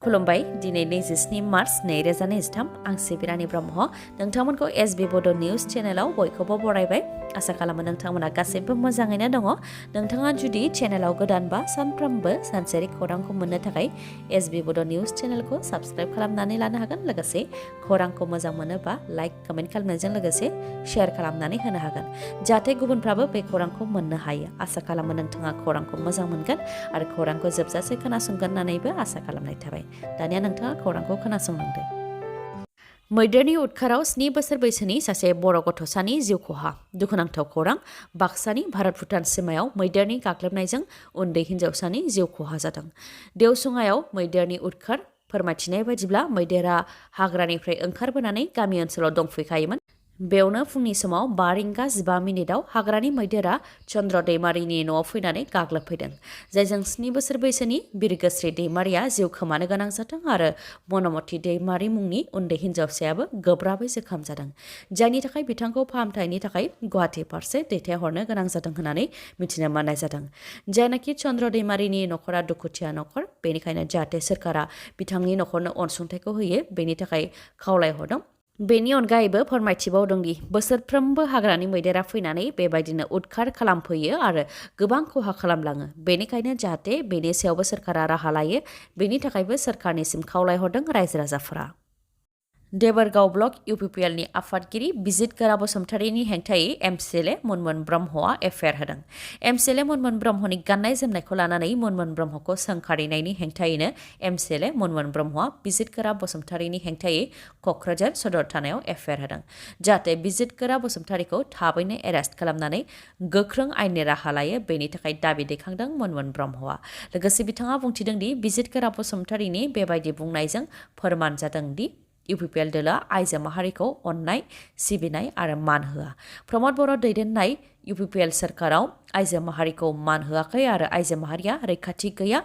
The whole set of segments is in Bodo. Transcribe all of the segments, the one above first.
खुलुमबाय दिनै 27 मार्च 2023 आं सिबिरानि ब्रह्म नोंथांमोनखौ SB Bodo News चेनेलाव बयखौबो बरायबाय आसा खालामो नोंथांमोना गासैबो मोजाङैनो दङ नोंथाङा जुदि चेनेलाव गोदानबा सानफ्रोमबो सानसेयारि खौरांखौ मोननो थाखाय SB Bodo News चेनेलखौ साबस्क्राइब खालामनानै लानो हागोन लोगोसे खौरांखौ मोजां मोनोबा लाइक कमेन्ट खालामनायजों लोगोसे शेयार खालामनानै होनो हागोन जाहाथे गुबुनफ्राबो बे खौरांखौ मोननो हायो आसा खालामो नोंथाङा खौरांखौ मोजां मोनगोन आरो खौरांखौ जोबजासे खोनासंगोन होननानैबो आसा खालामनाय थाबाय दानिया नोंथाङा खौरांखौ खोनासंलांदो मैदेरनि उदखाराव 7 बोसोर बैसोनि सासे बर' गथ'सानि जिउ खहा दुखुनांथाव खौरां बाक्सानि भारत भुटान सिमायाव मैदेरनि गाग्लोबनायजों उन्दै हिन्जावसानि जिउ खहा जादों देवसुङायाव मैदेरनि उदखार फोरमायथिनाय बायदिब्ला मैदेरा हाग्रानिफ्राय ओंखारबोनानै गामि ओनसोलाव दंफैखायोमोन बेवनो फुंनि समाव 5 रिंगा 15 मिनिटाव हाग्रानि मैदेरा चन्द्र दैमारिनि न'आव फैनानै गाग्लोबफैदों जायजों 7 बोसोर बैसोनि बिरगोस्रि दैमारिया जिउ खोमानो गोनां जादों आरो मनमति दैमारि मुंनि उन्दै हिन्जावसायाबो गोब्राबै जोखोम जादों जायनि थाखाय बिथांखौ फाहामथायनि थाखाय गुवाहाटी फारसे दैथायहरनो गोनां जादों होननानै मिथिनो मोननाय जादों जायनाखि चन्द्र दैमारिनि नखरा दुखुथिया नखर बेनिखायनो जाहाथे सोरखारा बिथांनि नखरनो अनसुंथाइखौ होयो बेनि थाखाय खावलायहरदों बेनि अनगायैबो फोरमायथिबावदोंदि बोसोरफ्रोमबो हाग्रानि मैदेरा फैनानै बेबायदिनो उदखार खालामफैयो आरो गोबां खहा खालामलाङो बेनिखायनो जाहाथे बेनि सायावबो सोरखारा राहा लायो बेनि थाखायबो सोरखारनिसिम खावलायहरदों रायजो राजाफोरा देबरगाव ब्लक UPPLनि आफादगिरि बिजित गोरा बसुमतारीनि हेंथायै MCLA मुनमुन ब्रह्मआ एफआइआर होदों MCLA मुनमुन ब्रह्मनि गाननाय जोमनायखौ लानानै मुनमुन ब्रह्मखौ सोंखारिनायनि हेंथायैनो MCLA मुनमुन ब्रह्मआ बिजित गोरा बसुमतारीनि हेंथायै क'क्राझार सदर थानायाव एफआइआर होदों जाहाथे बिजित गोरा बसुमतारीखौ थाबैनो एरेस्ट खालामनानै गोख्रों आयेननि राहा लायो बेनि थाखाय दाबि दैखांदों मुनमुन ब्रह्मआ लोगोसे बिथाङा बुंथिदों दि बिजित गोरा बसुमतारीनि बेबायदि बुंनायजों फोरमान जादों दि UPPL दोला आइजो माहारिखौ अननाय सिबिनाय आरो मान होआ प्रमद बर' दैदेननाय UPPL सोरखाराव आइजो माहारिखौ मान होआखै आरो आइजो माहारिया रैखाथि गैया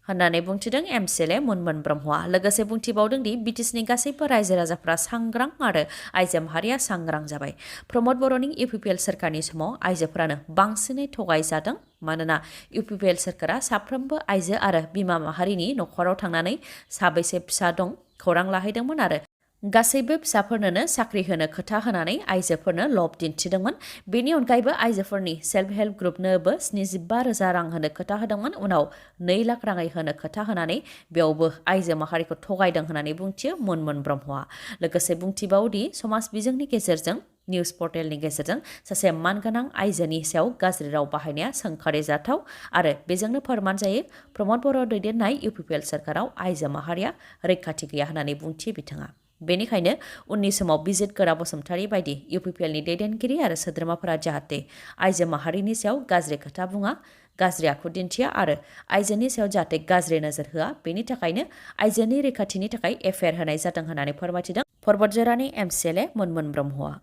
होननानै बुंथिदों MCLA मुनमुन ब्रह्मआ लोगोसे बुंथिबावदों दि BTSनि गासैबो रायजो राजाफ्रा सांग्रां आरो आइजो माहारिया सांग्रां जाबाय प्रमद बर'नि UPPL सोरखारनि समाव आइजोफोरानो बांसिनै थगायजादों मानोना UPPL सोरखारा साफ्रोमबो आइजो आरो बिमा माहारिनि नखराव थांनानै साबैसे फिसा दं खौरां लाहैदोंमोन आरो गासैबो फिसाफोरनोनो साख्रि होनो खोथा होनानै आइजोफोरनो लब दिन्थिदोंमोन बेनि अनगायैबो आइजोफोरनि सेल्फ हेल्प ग्रुपनोबो 75,000 रां होनो खोथा होदोंमोन उनाव 2 लाख राङै होनो खोथा होनानै बेयावबो आइजो माहारिखौ थगायदों होननानै बुंथियो मुनमुन ब्रह्मआ लोगोसे बुंथिबावदि समाज बिजोंनि गेजेरजों निउज पर्टेलनि गेजेरजों सासे मानगोनां आइजोनि सायाव गाज्रि राव बाहायनाया सोंखारिजाथाव आरो बेजोंनो फोरमान जायो प्रमद बर' दैदेननाय UPPL सोरखाराव आइजो माहारिया रैखाथि गैया होननानै बुंथियो बिथाङा बेनिखायनो उननि समाव बिजित गोरा बसुमतारी बायदि UPPLनि दैदेनगिरि आरो सोद्रोमाफोरा जाहाथे आइजो माहारिनि सायाव गाज्रि खोथा बुङा गाज्रि आखु दिन्थिया आरो आइजोनि सायाव जाहाथे गाज्रि नोजोर होआ बेनि थाखायनो आइजोनि रैखाथिनि थाखाय एफआइआर होनाय जादों होननानै फोरमायथिदों पर्बतजरानि MCLA मुनमुन ब्रह्मआ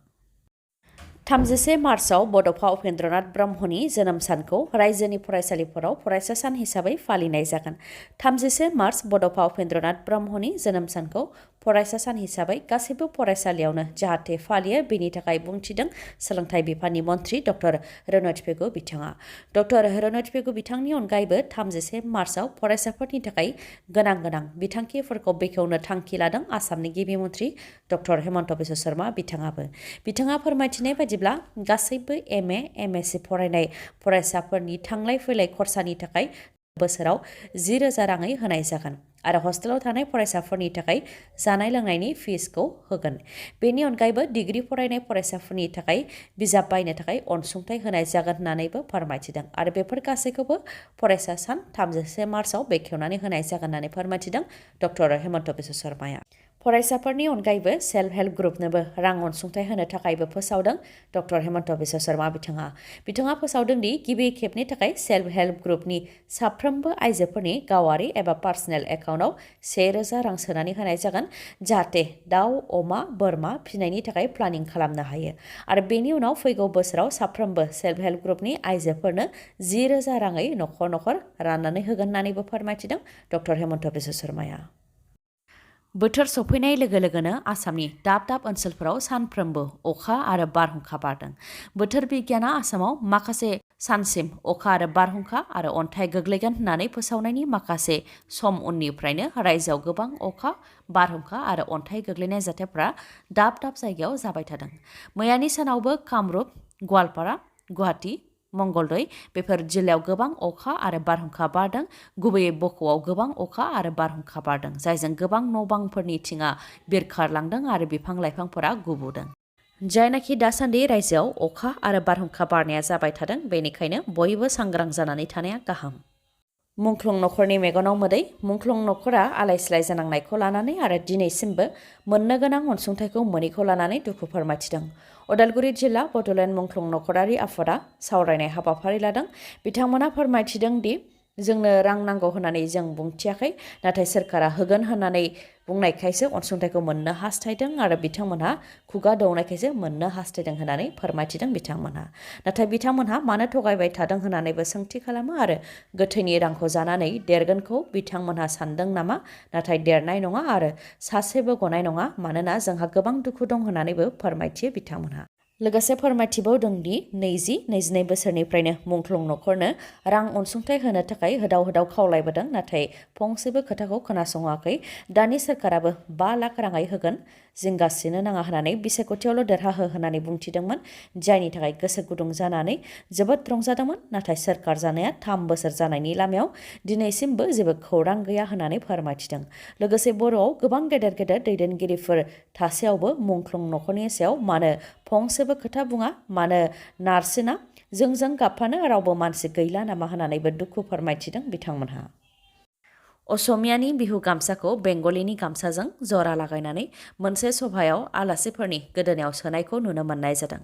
31 मार्चआव बड'फा उपेन्द्रनाथ ब्रह्मनि जोनोम सानखौ रायजोनि फरायसालिफोराव फरायसा सान हिसाबै फालिनाय जागोन 31 मार्च बड'फा उपेन्द्रनाथ ब्रह्मनि जोनोम सानखौ फरायसा सान हिसाबै गासैबो फरायसालियावनो जाहाथे फालियो बेनि थाखाय बुंथिदों सोलोंथाइ बिफाननि मन्थ्रि डक्टर रनज पेगु बिथाङा डक्टर रनज पेगु बिथांनि अनगायैबो 31 मार्चआव फरायसाफोरनि थाखाय गोनां बिथांखिफोरखौ बेखेवनो थांखि लादों आसामनि गिबि मन्थ्रि डक्टर हेमन्त बिश्व शर्मा बिथाङा फोरमायथिनाय बायदिब्ला गासैबो MA MSc फरायनाय फरायसाफोरनि थांलाय फैलाय खरसानि थाखाय बोसोराव 10,000 राङै होनाय जागोन आरो हस्टेलाव थानाय फरायसाफोरनि थाखाय जानाय लोंनायनि फिसखौ होगोन बेनि अनगायैबो डिग्री फरायनाय फरायसाफोरनि थाखाय बिजाब बायनो थाखाय अनसुंथाइ होनाय जागोन होननानैबो फोरमायथिदों आरो बेफोर गासैखौबो फरायसा सान 31 मार्चआव बेखेवनानै होनाय जागोन होननानै फोरमायथिदों डक्टर हेमन्त बिश्व शर्माया फरायसाफोरनि अनगायैबो सेल्फ हेल्प ग्रुपनोबो रां अनसुंथाइ होनो थाखायबो फोसावदों डक्टर हेमन्त बिश्व शर्मा बिथाङा फोसावदों दि गिबि खेबनि थाखाय सेल्फ हेल्प ग्रुपनि साफ्रोमबो आइजोफोरनि गावारि एबा पार्सनेल एकाउन्टआव 1,000 रां सोनानै होनाय जागोन जाहाथे दाउ अमा बोरमा फिनायनि थाखाय प्लानिं खालामनो हायो आरो बेनि उनाव फैगौ बोसोराव साफ्रोमबो सेल्फ हेल्प ग्रुपनि आइजोफोरनो 10,000 राङै नखर राननानै होगोन होननानैबो फोरमायथिदों डक्टर हेमन्त बिश्व शर्माया बोथोर सफैनाय लोगो लोगोनो आसामनि दाब ओनसोलफोराव सानफ्रोमबो अखा आरो बारहुंखा बारदों बोथोर बिगियाना आसामाव माखासे सानसिम अखा आरो बारहुंखा आरो अन्थाइ गोग्लैगोन होननानै फोसावनायनि माखासे सम उननिफ्रायनो रायजोआव गोबां अखा बारहुंखा आरो अन्थाइ गोग्लैनाय जाथायफ्रा दाब दाब जायगायाव जाबाय थादों। मैयानि सानावबो कामरुप, गवालपारा, गुवाहाटी, मंगलदै बेफोर जिल्लायाव गोबां अखा आरो बारहुंखा बारदों। गुबैयै बक'आव गोबां अखा आरो बारहुंखा बारदों, जायजों गोबां न'-बांफोरनि थिङा बिरखारलांदों आरो बिफां लाइफांफोरा गुबुदों। जायनाखि दासान्दि रायजोआव अखा आरो बारहुंखा बारनाया जाबाय थादों, बेनिखायनो बयबो सांग्रां जानानै थानाया गाहाम। मुंख्लं नखरनि मेगनाव मोदै। मुंख्लं नखरा आलाय-सिलाय जानांनायखौ लानानै आरो दिनैसिमबो मोननो गोनां अनसुंथाइखौ मोनैखौ लानानै दुखु फोरमायथिदों। उदालगुरि जिल्ला बड'लेण्ड मुंख्लं नखरारि आफादा सावरायनाय हाबाफारि लादों। बिथांमोना फोरमायथिदों दि जोंनो रां नांगौ होननानै जों बुंथियाखै, नाथाय सोरखारा होगोन होननानै बुंनायखायसो अनसुंथाइखौ मोननो हास्थायदों आरो बिथांमोनहा खुगा दौनायखायसो मोननो हास्थायदों होननानै फोरमायथिदों बिथांमोनहा। नाथाय बिथांमोनहा मानो थगायबाय थादों होननानैबो सोंथि खालामो आरो गोथैनि रांखौ जानानै देरगोनखौ बिथांमोनहा सानदों नामा? नाथाय देरनाय नङा आरो सासेबो गनाय नङा, मानोना जोंहा गोबां दुखु दं होननानैबो फोरमायथियो बिथांमोनहा। लोगोसे फोरमायथिबावदों दि 20-22 बोसोरनिफ्रायनो मुंख्लं नखरनो रां अनसुंथाइ होनो थाखाय होदाव खावलायबोदों, नाथाय फंसेबो खोथाखौ खोनासङाखै। दानि सोरखाराबो 5 लाख राङै होगोन, जिंगासिनो नाङा होननानै बिसायख'थियावल' देरहाहो होननानै बुंथिदोंमोन, जायनि थाखाय गोसो गुदुं जानानै जोबोद रंजादोंमोन। नाथाय सोरखार जानाया 3 बोसोर जानायनि लामायाव दिनैसिमबो जेबो खौरां गैया होननानै फोरमायथिदों। लोगोसे बर'आव गोबां गेदेर दैदेनगिरिफोर थासेयावबो मुंख्लं नखरनि सायाव मानो फंसेबो खोथा बुङा, मानो नारसिना, जोंजों गाबफानो रावबो मानसि गैला नामा होननानैबो दुखु फोरमायथिदों बिथांमोनहा। असमियानि बिहु गामसाखौ बेंगलिनि गामसाजों जरा लागायनानै मोनसे सभायाव आलासिफोरनि गोदोनायाव सोनायखौ नुनो मोननाय जादों।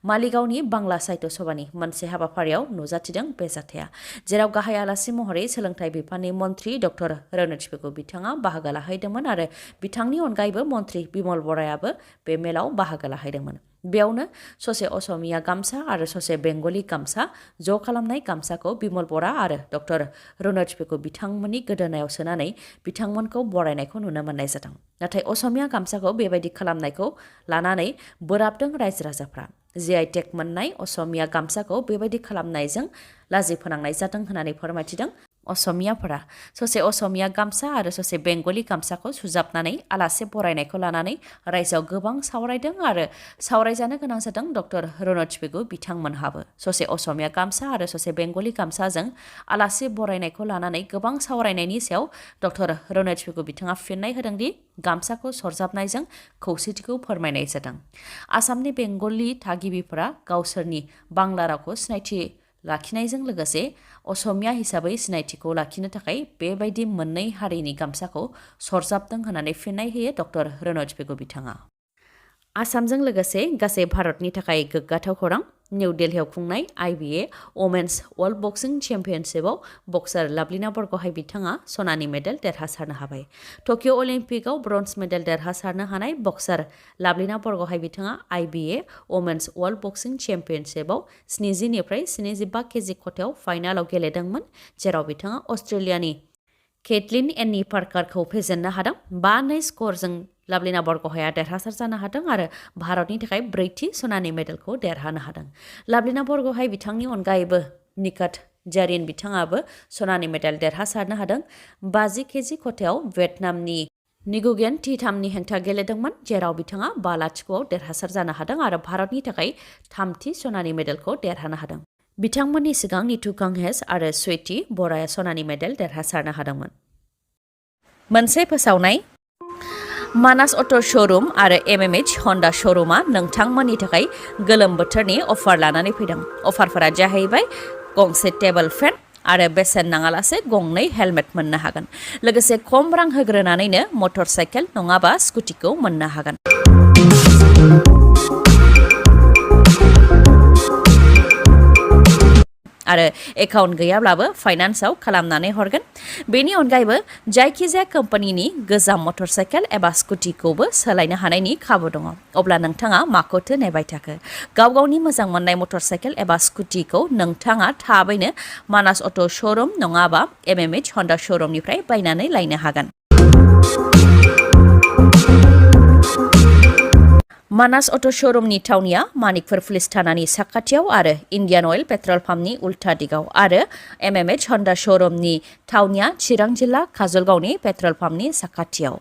मालिगावनि बांला साहित्य सभानि मोनसे हाबाफारियाव नुजाथिदों बे जाथाया, जेराव गाहाय आलासि महरै सोलोंथाइ बिफाननि मन्थ्रि डक्टर रनज पेगु बिथाङा बाहागो लाहैदोंमोन आरो बिथांनि अनगायैबो मन्थ्रि बिमल बरायाबो बे मेलाव बाहागो लाहैदोंमोन। बेयावनो ससे असमिया गामसा आरो ससे बेंगलि गामसा ज' खालामनाय गामसाखौ बिमल बरा आरो डक्टर रनज पेगु बिथांमोननि गोदोनायाव सोनानै बिथांमोनखौ बरायनायखौ नुनो मोननाय जादों। नाथाय असमिया गामसाखौ बेबायदि खालामनायखौ लानानै बोराबदों रायजो राजाफ्रा। GI टेग मोननाय असमिया गामसाखौ बेबायदि खालामनायजों लाजि फोनांनाय जादों होननानै फोरमायथिदों असमियाफोरा। ससे असमिया गामसा आरो ससे बेंगलि गामसाखौ सुजाबनानै आलासि बरायनायखौ लानानै रायजोआव गोबां सावरायदों आरो सावरायजानो गोनां जादों डक्टर रनज पेगु बिथांमोनहाबो। ससे असमिया गामसा आरो ससे बेंगलि गामसाजों आलासि बरायनायखौ लानानै गोबां सावरायनायनि सायाव डक्टर रनज पेगु बिथाङा फिननाय होदोंदि गामसाखौ सरजाबनायजों खौसेथिखौ फोरमायनाय जादों। आसामनि बेंगलि थागिबिफोरा गावसोरनि बांला रावखौ सिनायथि लाखिनायजों लोगोसे असमिया हिसाबै सिनायथिखौ लाखिनो थाखाय बेबायदि मोननै हारिनि गामसाखौ सरजाबदों होननानै फिननाय होयो डक्टर रनज पेगु बिथाङा। आसामजों लोगोसे गासै भारतनि थाखाय गोग्गाथाव खौरां। निउ दिल्लीआव खुंनाय IBA वमेन्स वर्ल्ड बक्सिं चेम्पियनशिपआव बक्सार लाभलिना बरग'हाय बिथाङा सनानि मेडेल देरहासारनो हाबाय। टकिअ अलिम्पिकआव ब्रन्ज मेडेल देरहासारनो हानाय बक्सार लाभलिना बरग'हाय बिथाङा IBA वमेन्स वर्ल्ड बक्सिं चेम्पियनशिपआव 70 निफ्राय 75 केजि खथायाव फाइनालाव गेलेदोंमोन, जेराव बिथाङा अस्ट्रेलियानि केटलिन एनी पार्कारखौ फेजेननो हादों। 5-2 स्करजों लाभलिना बरग'हाया देरहासार जानो हादों आरो भारतनि थाखाय 4थि सनानि मेडेलखौ देरहानो हादों। लाभलिना बरग'हाय बिथांनि अनगायैबो निकात जारिन बिथाङाबो सनानि मेडेल देरहासारनो हादों। 50 केजि खथायाव भियेटनामनि निगुगेन टिथामनि हेंथा गेलेदोंमोन, जेराव बिथाङा 5-0 देरहासार जानो हादों आरो भारतनि थाखाय 3थि सनानि मेडेलखौ देरहानो हादों। बिथांमोननि सिगां नीतू कांगहेज आरो स्वीटी बराया सनानि मेडेल देरहासारनो हादोंमोन। मोनसे फोसावनाय। मानास अट' श'रुम आरो MMH हन्डा श'रुमा नोंथांमोननि थाखाय गोलोम बोथोरनि अफार लानानै फैदों। अफारफोरा जाहैबाय गंसे टेबोल फेन आरो बेसेन नाङालासे 2 हेलमेट मोननो हागोन। लोगोसे खम रां होग्रोनानैनो मटर साइकेल नङाबा स्कुटिखौ मोननो हागोन। आरो एकाउन्ट गैयाब्लाबो फाइनान्सआव खालामनानै हरगोन। बेनि अनगायैबो जायखिजाया कम्पानिनि गोजाम मटर साइकेल एबा स्कुटिखौबो सोलायनो हानायनि खाबु दङ। अब्ला नोंथाङा माखौथो नेबाय थाखो? गाव गावनि मोजां मोननाय मटर साइकेल एबा स्कुटिखौ नोंथाङा थाबैनो मानास अट' श'रुम नङाबा MMH हन्डा श'रुमनिफ्राय बायनानै लायनो हागोन। मानास अट' श'रुमनि थावनिया मानिकपुर पुलिस थानानि साखाथियाव आरो इन्डियान अइल पेट्रल पाम्पनि उल्था दिगाव आरो MMH हन्डा श'रुमनि थावनिया चिरां जिल्ला काजलगावनि पेट्रल पाम्पनि साखाथियाव।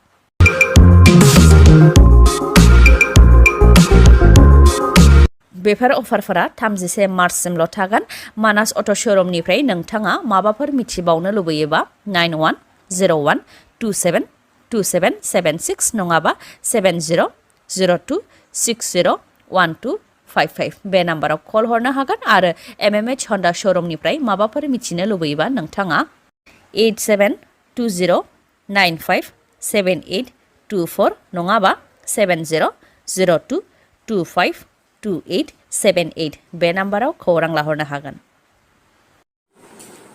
बेफोर अफारफोरा 31 मार्चसिमल' थागोन। मानास अट' श'रुमनिफ्राय नोंथाङा माबाफोर मिथिबावनो लुबैयोबा 9101272776 नङाबा 7002601255 बे नाम्बाराव कल हरनो हागोन आरो MMH हन्डा श'रुमनिफ्राय माबाफोर मिथिनो लुबैयोबा नोंथाङा 8720957824 नङाबा 7002252878 बे नाम्बाराव खौरां लाहरनो हागोन।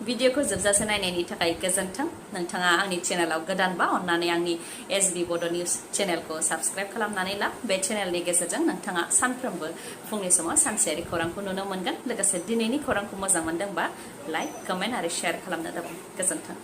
भिडिअखौ जोबजासे नायनायनि थाखाय गोजोन्थों। नोंथाङा आंनि चेनेलाव गोदानबा अन्नानै आंनि SB Bodo News चेनेलखौ साबस्क्राइब खालामनानै ला। बे चेनेलनि गेजेरजों नोंथाङा सानफ्रोमबो फुंनि समाव सानसेयारि खौरांखौ नुनो मोनगोन। लोगोसे दिनैनि खौरांखौ मोजां मोनदोंबा लाइक, कमेन्ट आरो शेयार खालामनो दाबाव। गोजोन्थों।